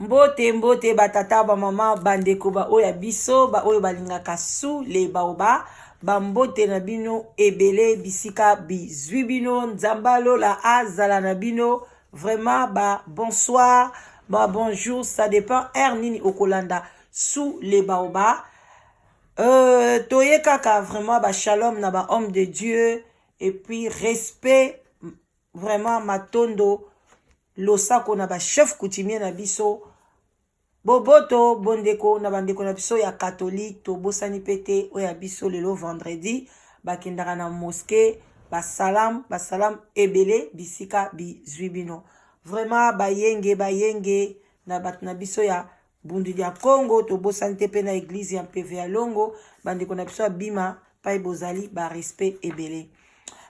Mbote mbote batata bamama bandeko baoyo ya biso baoyo balingaka sous les baoba bambote na bino ebele bisika bizwi bino nzambe alola azala na bino vraiment ba bonsoir ba bonjour, ça dépend heure nini okolanda sous les baoba. Toye kaka vraiment ba shalom na ba homme de Dieu et puis respect vraiment matondo losako na ba chef coutumier na biso boboto bondeko na bandeko na biso ya catholique. Tobosani mpe te oyo ya biso lelo vendredi bakendaka na mosquée. Basalam basalam ebele bisika bizwi bino. Vraiment bayenge bayenge na bato na biso ya Bundu ya Congo. Tobosani te mpe na église ya Mpeve ya Longo, bandeko na biso ya Bima pai bozali, barespect ebele.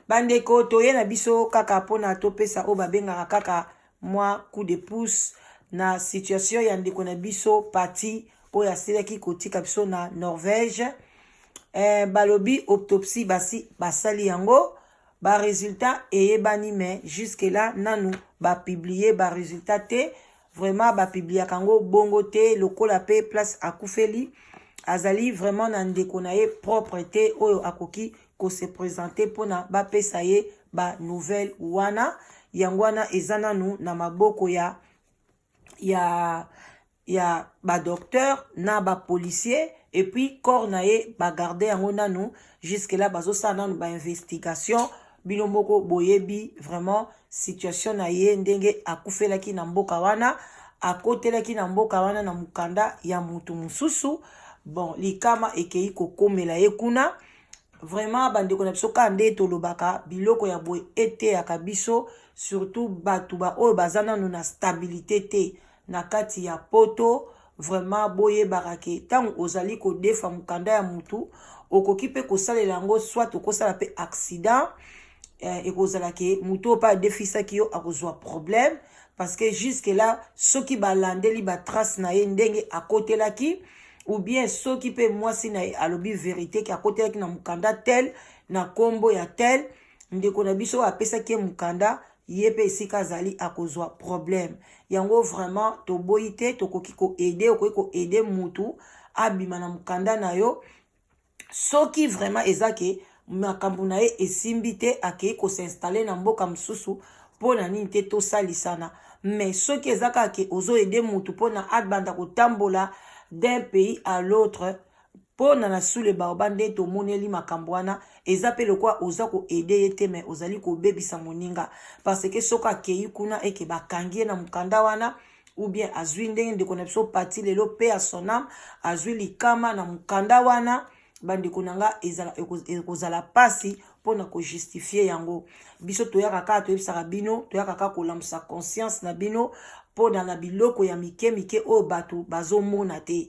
Bandeko, toye na biso kaka mpona topesa oyo babengaka kaka mwa coup de pouce na situation ya ndeko na biso Pati oyo asilaki kotika biso na Norvège. Balobi autopsie basi basali yango, baresultat eyebani, mais jusque là nanu bapublier baresultat te. Vraiment bapubliaka yango bongo te. Lokola mpe place akufeli azali vraiment na ndeko na ye propre te oyo akoki kose présenter mpona bapesa ye banouvelle wana, yango wana eza nanu na maboko ya badocteur na bapolicier. Et puis corps na ye bagarde yango nanu jusque là, bazosala nanu bainvestigation. Bino moko boyebi vraiment situation na ye, ndenge akufelaki na mboka wana, akotelaki na mboka wana na mokanda ya motu mosusu. Bon, likama ekei kokomela ye kuna. Vraiment bandeko na biso, kaka nde tolobaka, biloko ya boye eteyaka biso, surtout bato baoyo baza nanu na stabilité te na kati ya Poto. Vraiment boyebaka ke ntango ozali kodefa mokanda ya motu, okoki mpe kosalela yango, soit okosala mpe accident. Ekozala ke motu oyo mpe adefisaki yo akozwa problème, parce que jusque là soki balandeli batrace na ye ndenge akotelaki, ou bien soki mpe mwasi na ye alobi vérité ke akotelaki na mokanda tel, na nkombo ya tel, ndeko na biso oyo apesaki ye mokanda, ye mpe esika azali akozwa problème yango. Vraiment toboyi te, tokoki koaider, okoki koaider mutu abima na mokanda na yo soki vraiment eza ke makambo na ye esimbi te, akei kos'installer na mboka mosusu. Mpo na nini te tosalisana? Mais soki eza kaka ke ozoaider mutu mpona abanda kotambola d'un pays à l'autre, mpona na sous le baobab nde tomoneli makambo wana, eza mpe lokola oza koaider ye te, mais ozali kobebisa moninga, parce que soki akei kuna eke bakangi ye na mokanda wana, ou bien azwi ndenge ndeko na biso Pati lelo mpe ya sonam azwi likama na mokanda wana, bandeko na nga, ekozala mpasi mpona kojustifier yango. Biso toyaka kaka toyebisaka bino, toyaka kaka kolamusa conscience na bino mpona na biloko ya mike mike oyo bato bazomona te.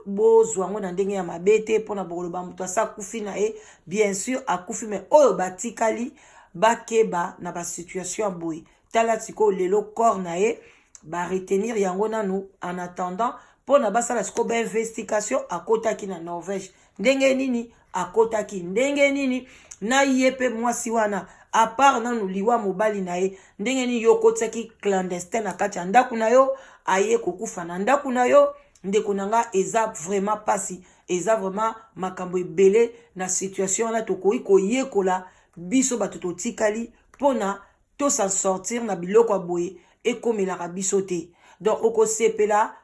Bozwa yango na ndenge ya mabe te, mpona bokoloba moto asa akufi na ye. Bien sûr akufi, mais oyo batikali bakeba na basituation ya boye. Tala sikoyo lelo corps na ye baretenir yango nanu en attendant mpona basala sikoyo bainvestigation. Akotaki na Norvège ndenge nini? Akotaki ndenge nini na ye mpe mwasi wana? À part nanu liwa mobali na ye, ndenge nini yo okotisaki clandestin na kati ya ndako na yo, aye kokufa na ndako na yo? Ndeko na nga, eza vraiment mpasi, eza vraiment makambo ebele na situation wana. Tokoki koyekola biso bato totikali mpona tos'en sortir na biloko ya boye ekomelaka biso te. Donc okosepela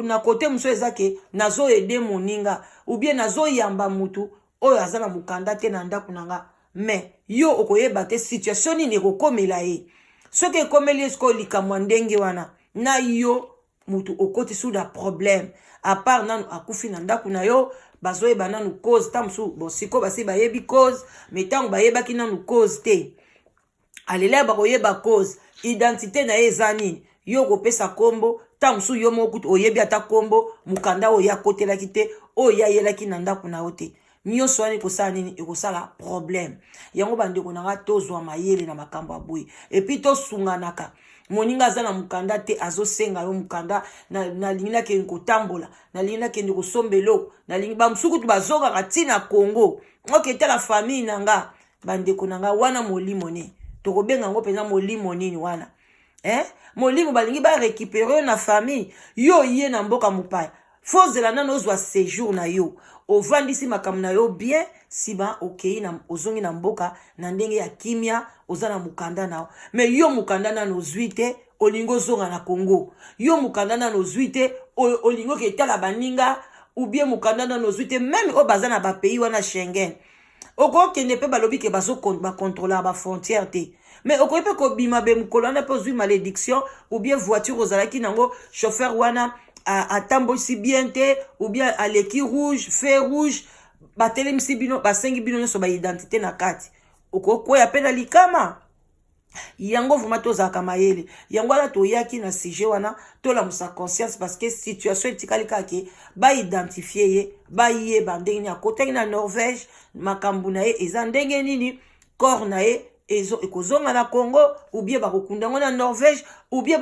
na kote mosusu eza ke nazoaider moninga ou bien nazoyamba mutu oyo aza na mokanda te na ndako na nga, mais yo okoyeba te situation nini ekokomela ye. Soki ekomeli ye sikoyo likambo ya ndenge wana, na yo mutu okoti su na problème. À part nanu akufi na ndako na yo, bazoyeba nanu cause ta mosusu. Bon, sikoyo basi bayebi cause, mais ntango bayebaki nanu cause te, alela bakoyeba cause, identité na ye eza nini? Yo okopesa nkombo ntango mosusu yo moko kutu oyebi ata nkombo mokanda oyo akotelaki te, oyo ayelaki na ndako na yo te. Nyonso wana ekosala nini? Ekosala problème. Yango, bandeko na nga, tozwa mayele na makambo ya boye et puis tosunganaka. Moninga aza na mokanda te, azosenga yo mokanda: nalingi nakende kotambola, nalingi nakende kosomba eloko, nalingi. Bamosuku kutu bazongaka ntina Congo, oke tala famille na nga. Bandeko na nga, wana molimo nini? Tokobenga yango mpenza molimo nini wana, eh? Molimo balingi barécupérer yo na famille. Yo ye na mboka mopaya, fozela nano ozwa séjour na yo, ovandisi makambo na yo bien, nsima okei na, ozongi na mboka na ndenge ya kimia, oza na mokanda na yo. Mais yo mokanda nano ozwi te, olingi ozonga na Congo. Yo mokanda nano ozwi te, olingi oke etala baninga. Ou bien mokanda nano ozwi te, même oyo baza na bapays wana Schengen, okokende mpe, balobi ke bacontrôlaka bafrontière te, mais okoki mpe kobima be mokolo wana mpe ozwi malédiction, ou bien voiture ozalaki nango, chauffeur wana atambolisi bien te, ou bien aleki rouge, feu rouge, batelemisi bino, basengi bino nyonso baidentité na kati, okokwea mpe na likama. Yango vraiment tozalaka mayele. Yango wana toyaki na sujet wana, tolamusa conscience, parce que situation etikali kaka ke baidentifier ye, bayeba ndenge nini akotaki na Norvège, makambo na ye eza ndenge nini, corps na ye ekozonga na Congo ou bien bakokunda yango na Norvège, ou bien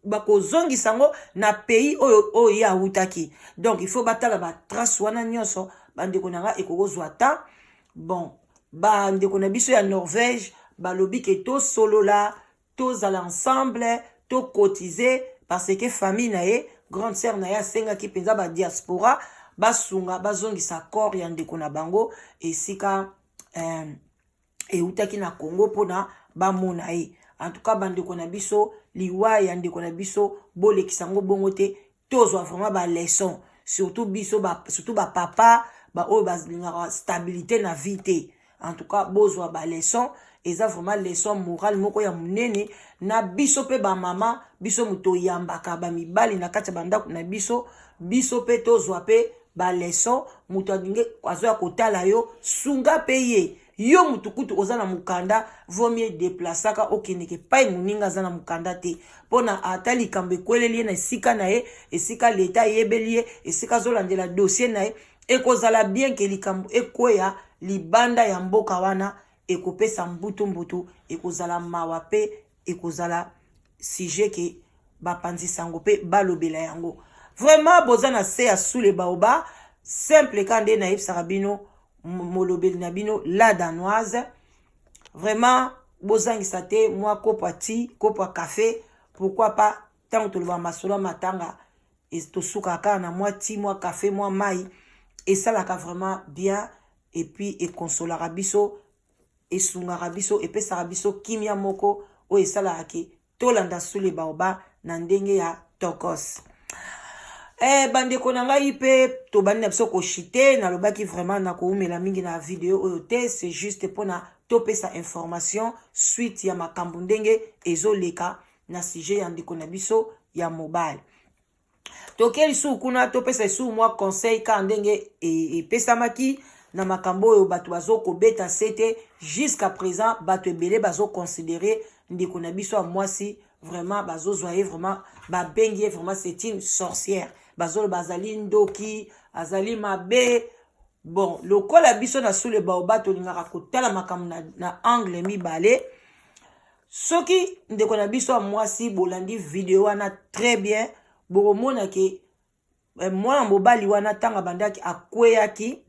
bakozongisa yango na pays oyo ye awutaki. Donc il faut batala batrace wana nyonso. Bandeko na nga, ekokozwa temps. Bon, bandeko na biso ya Norvège balobi ke tosolola, tozala ensemble, tocotiser, parce que famille na ye, grande sœur na ye asengaki mpenza badiaspora basunga, bazongisa corps ya ndeko na bango esika eutaki na Congo, mpona bamona ye. En tout cas, bandeko na biso, liwa ya ndeko na biso, bolekisa yango bongo te. Tozwa vraiment baleçon, surtout biso ba, surtout bapapa baoyo balingaka stabilité na vie te. En tout cas, bozwa baleçon. Eza vraiment leçon morale moko ya monene na biso mpe bamama. Biso moto oyambaka bamibali na kati ya bandako na biso, biso mpe tozwa mpe baleçon. Moto alingi azoya kotala yo, sunga mpe ye. Yo mutu kutu oza na mokanda, vaut mieux déplaçaka, okendeke epai moninga aza na mokanda te, mpona ata likambo ekweleli ye na esika na ye, esika leta ayebeli ye, esika azolandela dossier na ye, ekozala bien ke likambo ekweya libanda ya mboka wana, ekopesa mbutu mbutu, ekozala mawa mpe ekozala sujet ke bapanzisa yango mpe balobela yango. Vraiment, boza na se ya Sule Baoba, simple ka nde nayebisaka bino, molobeli na bino, la Danoise. Vraiment, bozangisa te mwa kopo ya ti, kopo ya café, pourquoi pas. Ntango tolobaka masolo ya matanga, tosukaka kaka na mwa ti, mwa café, mwa mai, esalaka vraiment bien et puis ekonsolaka biso, esungaka biso, epesaka biso kimia moko oyo esalaka ke tolanda Sule Baoba na ndenge ya tokos. Bandeko na ngai, mpe tobandi na biso koshite. Nalobaki vraiment na koumela mingi na video oyo te, c'est juste mpona topesa information, suite ya makambo ndenge ezoleka na sujet ya ndeko na biso ya mobali. Toke lisusu kuna, topesa lisusu mwa conseil kaka ndenge epesamaki na makambo oyo bato bazokobeta sete. Jusqu'à présent, bato ebele bazoconsidérer ndeko na biso ya mwasi, vraiment bazozwa ye, vraiment babengi ye vraiment c'est une sorcière. Bazoloba azali ndoki, azali mabe. Bon, lokola biso na Sule Baoba tolingaka kotala makambo na angle mibale, soki ndeko na biso ya mwasi bolandi video wana très bien, bokomona ke mwana mobali wana, ntango abandaki, akweyaki,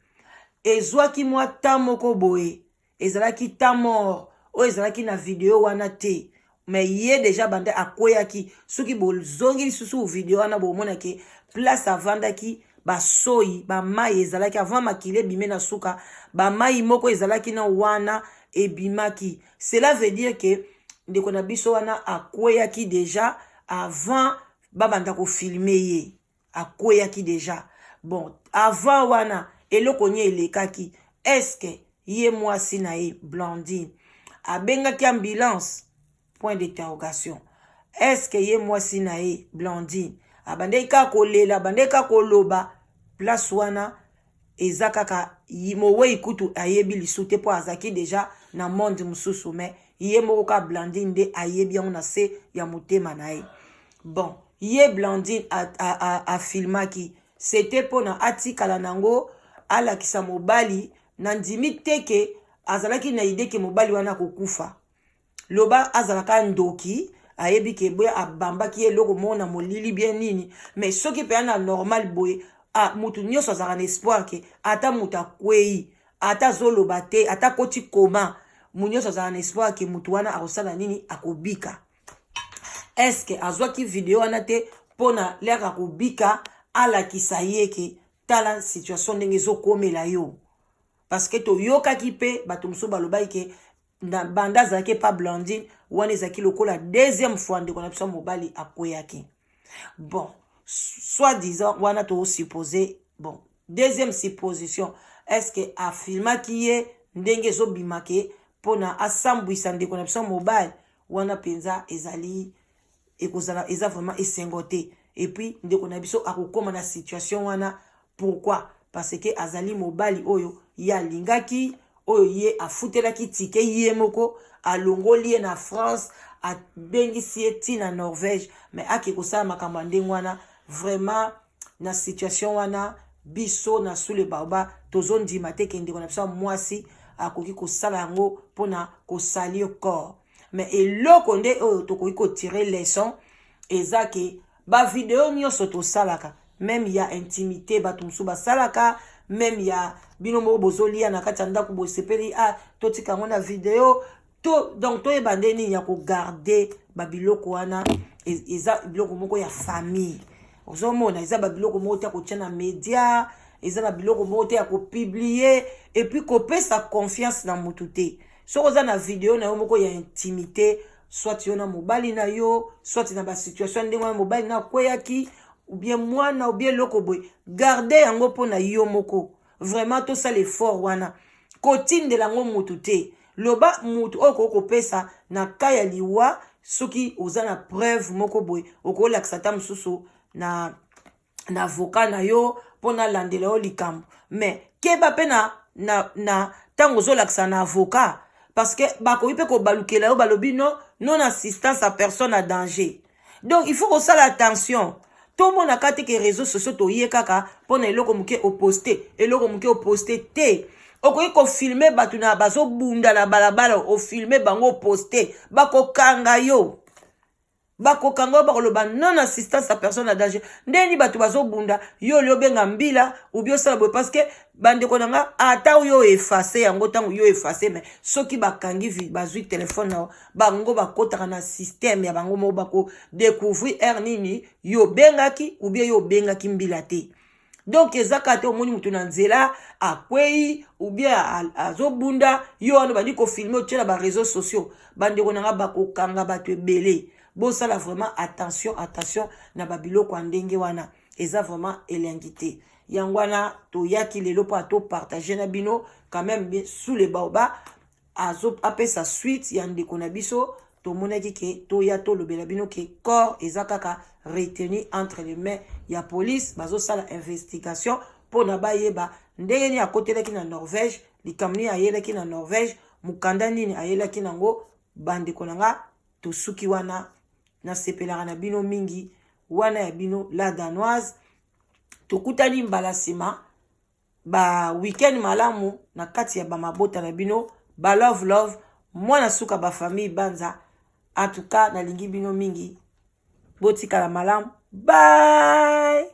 ezwaki mwa temps moko boye, ezalaki temps mort oyo ezalaki na video wana te, mais ye déjà banda akweyaki. Soki bozongi lisusu video wana, bomona ke place avandaki, basoi bamai ezalaki avant makili ebime na suka, bamai moko ezalaki na wana ebimaki. Cela veut dire ke ndeko na biso wana akweyaki déjà avant babanda kofilmer ye, akweyaki déjà. Bon, avant wana, eloko nini elekaki? Est-ce ye mwasi na ye Blandine abengaki ambulance? Point d'interrogation. Est-ce ye mwasi na ye Blandine abandaki kaka kolela, abandaki kaka koloba? Place wana eza kaka mowei kutu ayebi lisu te, mpo azalaki déjà na monde mosusu, mais ye moko kaka Blandine nde ayebi yango na se ya motema na ye. Bon, ye Blandine afilmaki, c'était mpona atikala nango, alakisa mobali. Nandimi te ke azalaki na idée ke mobali wana akokufa. Loba azalaka ndoki, ayebi ke boye abambaki ye eloko moko na molili bien nini. Mais soki mpenza na normal boye, ah, motu nyonso azalaka na espoir ke ata moto akwei, ata azoloba te, ata akoti koma, motu nyonso azalaka na espoir ke motu wana akosala nini, akobika. Est-ce azwaki video wana te mpona lere akobika, alakisa ye ke tala situation ndenge ezokomela yo? Parce que toyokaki mpe bato mosusu balobaki ke na banda azalaki epa Blandine wana, ezalaki lokola deuxième fois ndeko na biso ya mobali akweyaki. Bon, soit disant wana tosuppose. Bon, deuxième supposition, est ce que afilmaki ye ndenge ezobima ke mpona asambwisa ndeko na biso ya mobali wana? Mpenza ezali ekozala eza vraiment esengo te. Et puis ndeko na biso akokóma na situation wana, pourquoi? Parce que azali mobali oyo ye alingaki, oyo ye afutelaki ticket ye moko, alongoli ye na France, abengisi ye ntina Norvège, mais ake kosala makambo ya ndenge wana. Vraiment, na situation wana, biso na Sous le Baobab tozondima te ke ndeko na biso ya mwasi akoki kosala yango mpona kosalir corps. Mais eloko nde oyo tokoki kotirer leçon eza ke bavideo nyonso tosalaka, même ya intimité, bato mosusu basalaka, même ya bino moko bozolia na kati ya ndako, bosepeli, ah, totika yango na video to. Donc toyeba nde nini ya kogarder babiloko wana. Eza biloko moko ya famille, ozomona, eza babiloko moko te ya kotia na média, eza na biloko moko te ya kopublier. Et puis kopesa confiance na motu te. Soki oza na video na yo moko ya intimité, soit yo na mobali na yo, soit na basituation ndenge wana mobali na akweyaki, ou bien mwana, ou bien eloko boye, garde yango mpo na yo moko. Vraiment, tosala effort wana, kotindela yango motu te. Loba motu oyo okoki kopesa na ka ya liwa, soki oza na preuve moko boye, okolakisa ata mosusu na avocat na yo mpo nalandela yo likambo. Mais keba mpe na ntango ozolakisa na avocat, parce que bakoki mpe kobalukela yo, balobi non assistance à personne à danger. Donc il faut kosala attention. Tomonaka te ke réseau sociaux toye kaka mpona eloko moke oposte, eloko moke oposte te. Okoki kofilmer bato na bazobunda na balabala, ofilmer bango, oposte, bakokanga yo, bakokanga yo, bakoloba non assistance à personne à danger. Ndeni bato bazobunda, yo oli obenga mbila obi osala boye? Parce que bandeko na nga, ata oyo effacer yango, ntango yo effacer, mais soki bakangi, bazwi telefone na yo, bango bakotaka na système ya bango moko, bakodécouvrir heure nini yo obengaki ou bien yo obengaki mbila te. Donc eza kaka te omoni motu na nzela akwei ou bien azobunda, yo wana obandi kofilmer, otie na baréseaux sociaux. Bandeko na nga, bakokanga bato ebele. Bosala vraiment attention, attention na babiloko ya ndenge wana, eza vraiment elengi te. Yango wana toyaki lelo mpo atopartager na bino quand même. Sous le Baobab apesa suite ya ndeko na biso. Tomonaki ke toya tolobela bino ke corps eza kaka retenu entre les mains ya police, bazosala investigation mpona bayeba ndenge nini akotelaki na Norvège, likambo nini ayelaki na Norvège, mokanda nini ayelaki nango. Bandeko na nga, tosuki wana. Nasepelaka na bino mingi. Wana ya bino La Danoise. Tokutani mbala nsima. Ba weekend malamu na kati ya bamabota na bino. Ba love love, mwana suka, bafamille banza. En tout cas, nalingi bino mingi. Botikala malamu, bye.